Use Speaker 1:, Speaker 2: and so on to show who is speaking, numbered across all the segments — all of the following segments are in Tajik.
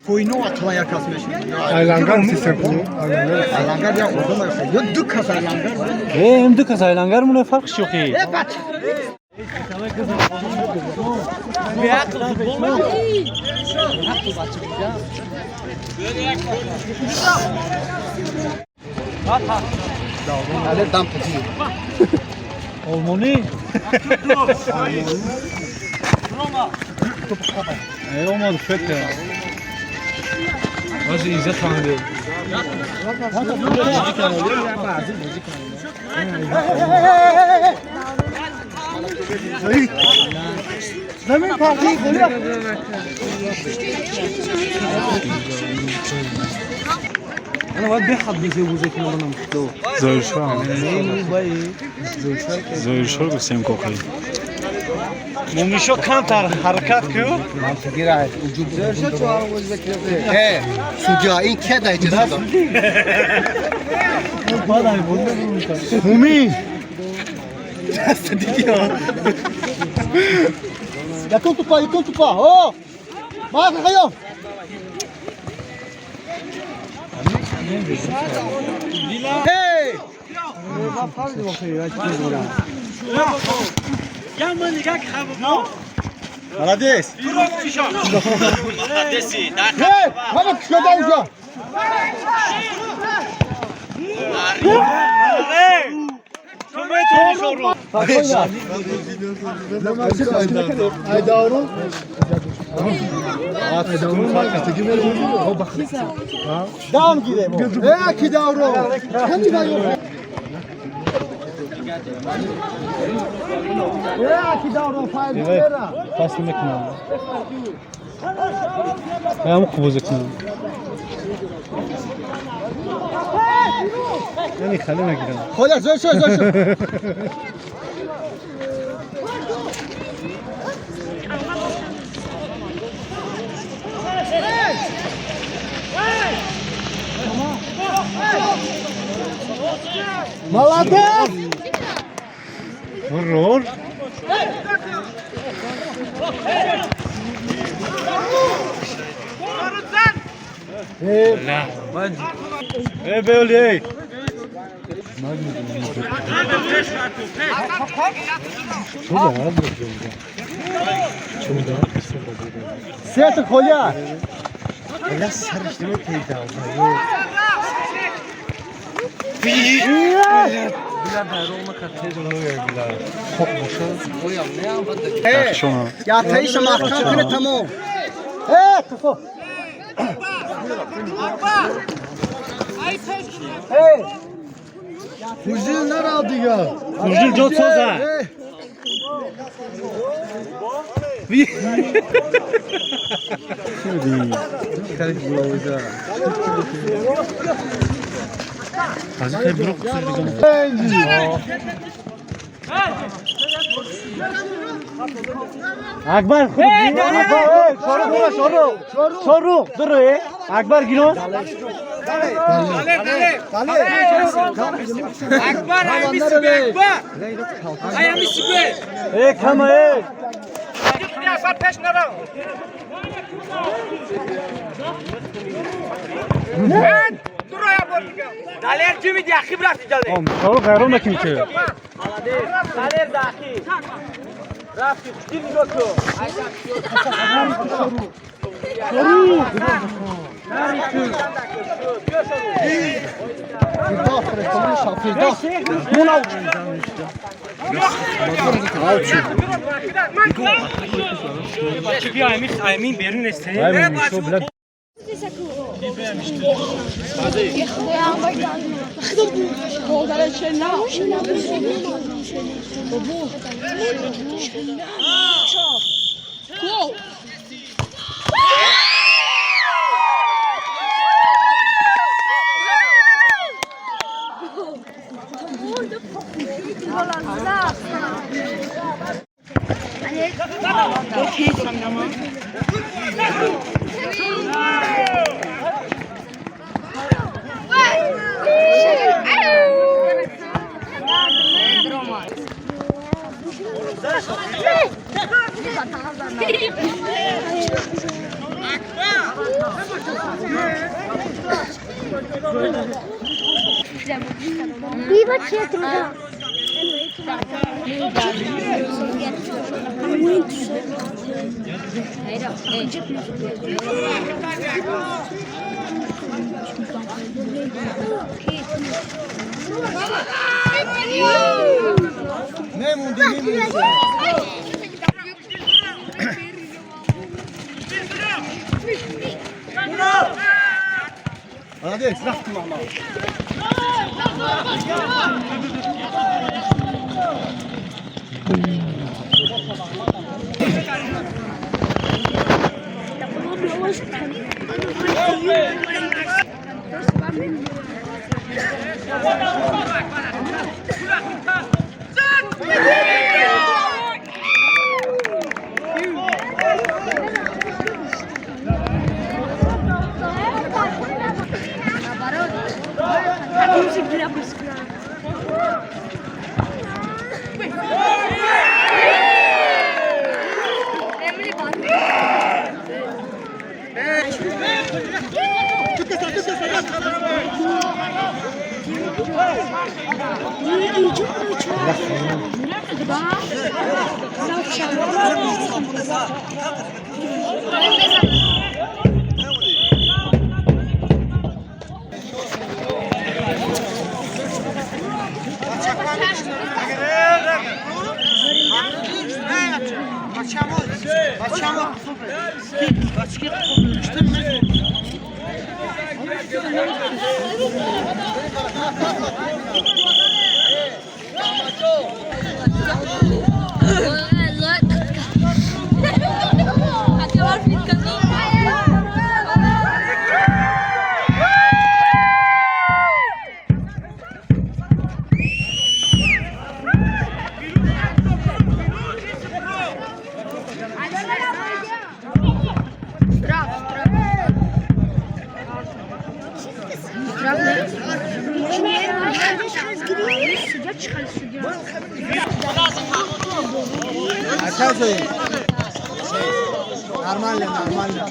Speaker 1: Пойно атла як кас мешид.
Speaker 2: Айлангар систем.
Speaker 1: Айлангар я одам аст. Ё ду кас айлангар.
Speaker 3: Э, ҳам ду кас айлангар муне фарқш ёқи.
Speaker 1: Э, бач. Але дам пути.
Speaker 3: Олмонӣ? Э, омад фетте. Бази иззат фаҳмиде.
Speaker 1: Замин парти голия.
Speaker 3: Ана бояд бехад бизебузе ки манам худо.
Speaker 4: Зоиршоҳ. Зоиршоҳ гуфтем кохи.
Speaker 3: Мумишо камтар ҳаракат ку.
Speaker 1: Э, судья, ин ке дай чиза?
Speaker 3: Муми.
Speaker 1: Якум тупа, якум тупа. О! Маха хаё. Эй! Молодец! Эй, мама, куда уже? Дам гирем. Э, ки давро. Кани даё. Э, ки давро файл бера.
Speaker 3: Пас мекунам. Ҳам қубуза кунам. Яъне хали нагирам.
Speaker 1: Холя, зой шой, зой шой. Молодец!
Speaker 3: Ур. Э, беоли, эй.
Speaker 1: Сета Холя.
Speaker 4: Дахшона.
Speaker 1: Я таиша маҳкам кунед тамом. Э, туфо. Эй! Фузил нара дигар.
Speaker 3: Фузил ҷо соза. Аз хай биро Акбар худ Акбар шорух шорух дуро э Акбар гиро.
Speaker 5: Акбар аймисибе Акбар. Аймисибе.
Speaker 3: Э кама э.
Speaker 5: Акбар пеш нарав. Дуро я бор дигар. Далер чӣ миди ахиб рафти далер.
Speaker 3: Шорух ғайрон накунӣ ки.
Speaker 5: Далер да ахиб. Рафти хушдил нигоҳ кун.
Speaker 1: Молодец, рафти мама.
Speaker 2: Нормально, нормально.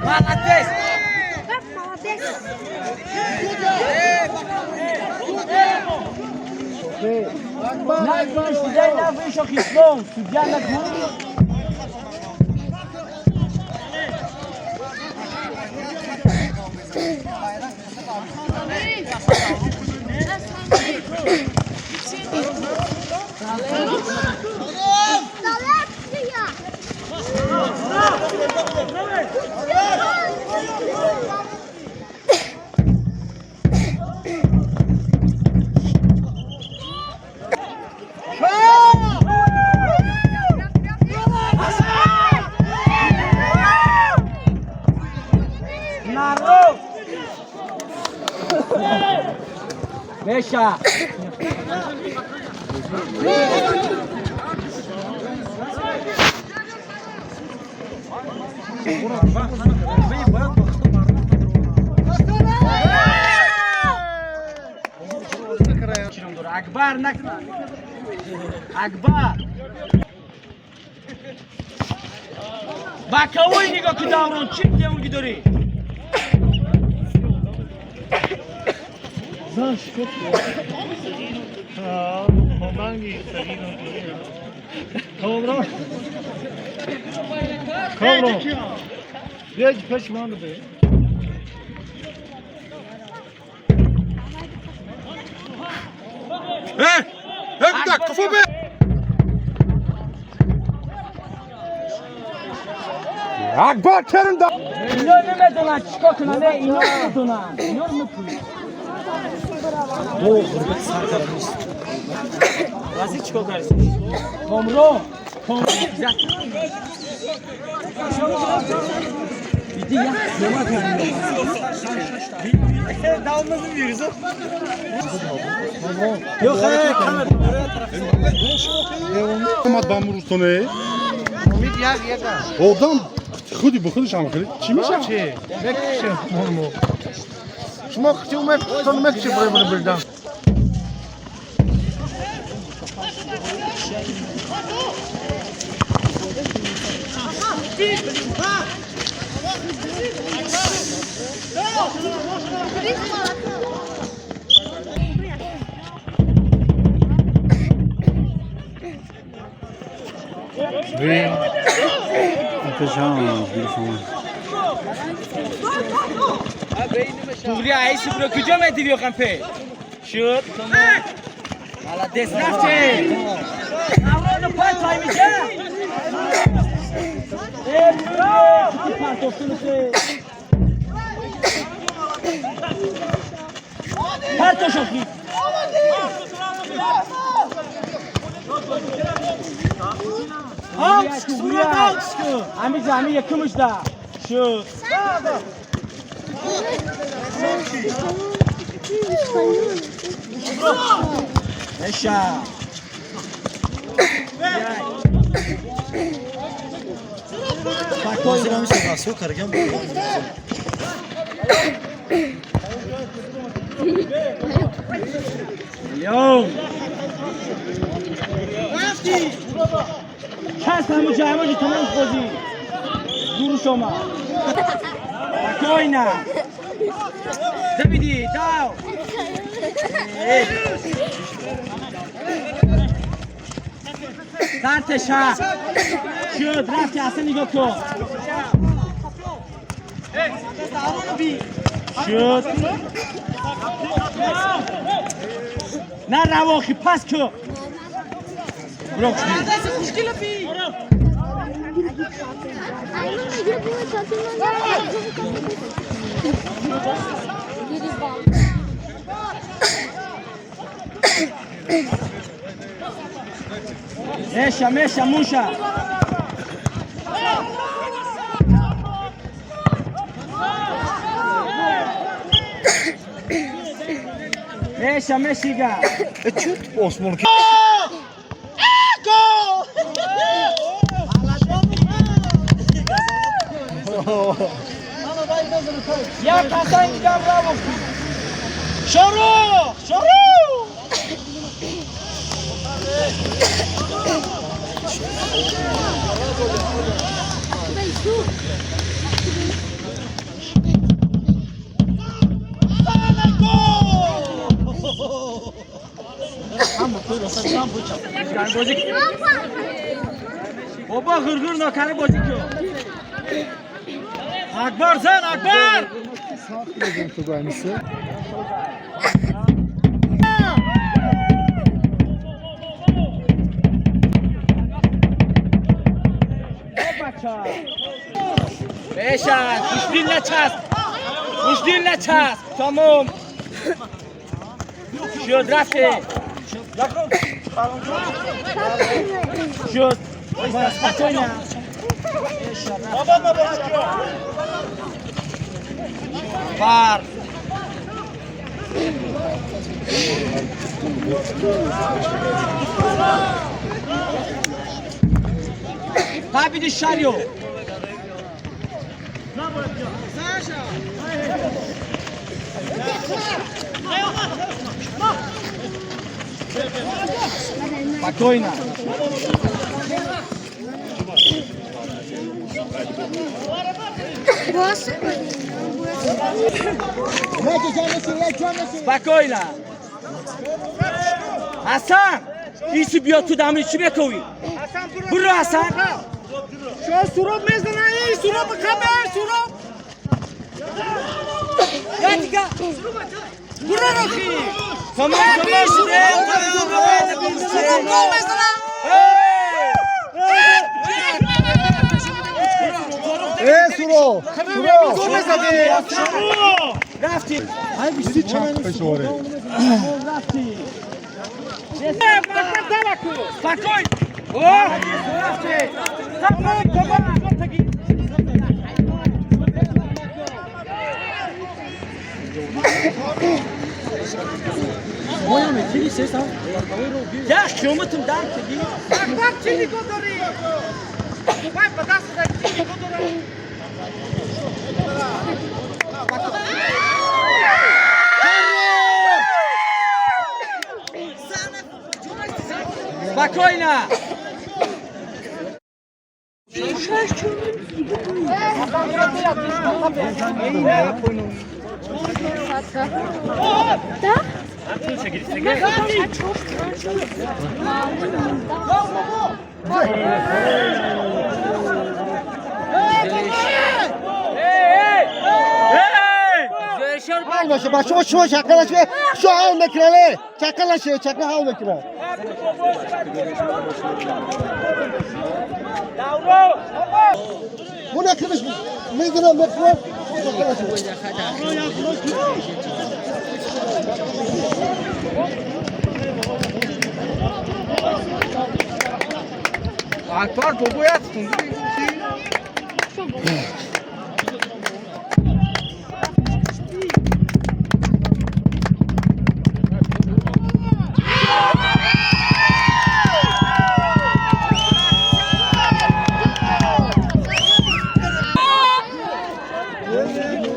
Speaker 5: Молодец! Mexa! Акбар, Акбар! Ба кавои нигоҳ ки даврон чӣ девонги дорӣ?
Speaker 1: Акбар Керим да.
Speaker 5: Ино намедонанд чӣ кор кунанд, ино намедонанд. Иноро мепӯлӣ. Рази чӣ кор кардӣ? Комрон, Комрон. Иди як нема кардӣ.
Speaker 1: Омад ба Мурустоне. Одам худи ба худаш ҳам хеле чӣ мешавад?
Speaker 3: Шумо мекуши барои бурдан.
Speaker 5: Туғри айси буро куҷо медиви охам пеш? Шуд. Молодец, рафти. Аврону пай пай миша. Э, партофтуну хе. Партош охи. Ами ами якумушда. Шуд. Fecha. Leon. کس همو جمعه تمام خودی دور شما کوینا زبیدی داو سرتش شد رفتی اصلا نگاه کن. شد نه رواخی پس که Mexa, mexa, murcha. Mexa, mexiga.
Speaker 3: Чут осмон ки.
Speaker 1: Гол!
Speaker 5: Я касай дигам равохи.
Speaker 1: Шорух! Шорух!
Speaker 5: بابا غرغر نکنه بازی کن. اکبر زن اکبر. بشن خوشدیل نچسب خوشدیل نچسب تمام شد رفته شد بار Tabi Şaryo. Спокойно. Спокойно. Ҳасан, иси биё ту дамри чӣ мековӣ? Буро Ҳасан.
Speaker 1: Шо суроб мезана, эй суроб қабе, суроб.
Speaker 5: Я дига. Буро рохи. Тамом, тамом,
Speaker 1: Суроб гол мезана.
Speaker 3: Э суро. Суро.
Speaker 1: Гол мезади.
Speaker 5: Рафти.
Speaker 4: Пешворе.
Speaker 5: Рафти. Спокой. Рафти. Тамом, тамом. Я қиёматам дар киди.
Speaker 1: Акбар чӣ нигоҳ дорӣ? Вай ба даст зад, чӣ нигоҳ дорӣ?
Speaker 5: Спокойно.
Speaker 1: باشه باشه شما چکلش شو حال میکنه چکلش چکل حال میکنه. اون کلش میدونم میکنه چکلش.
Speaker 5: Акбар бобоят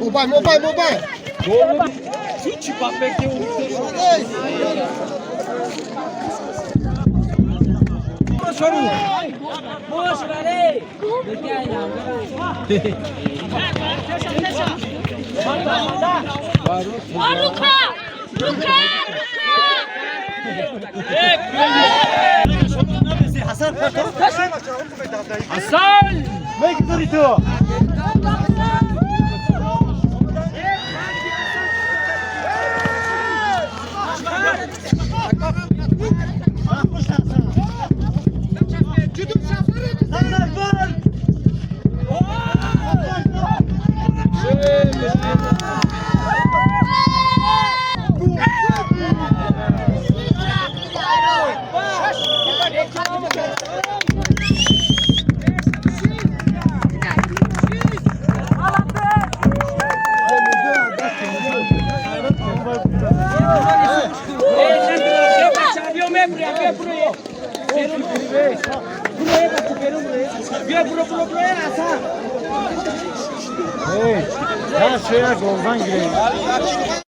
Speaker 1: Mobile, mobile, mobile.
Speaker 2: Ruka! Ruka!
Speaker 5: Hasan!
Speaker 3: Мегузари ту. Hey, her şeye goldan gireyim.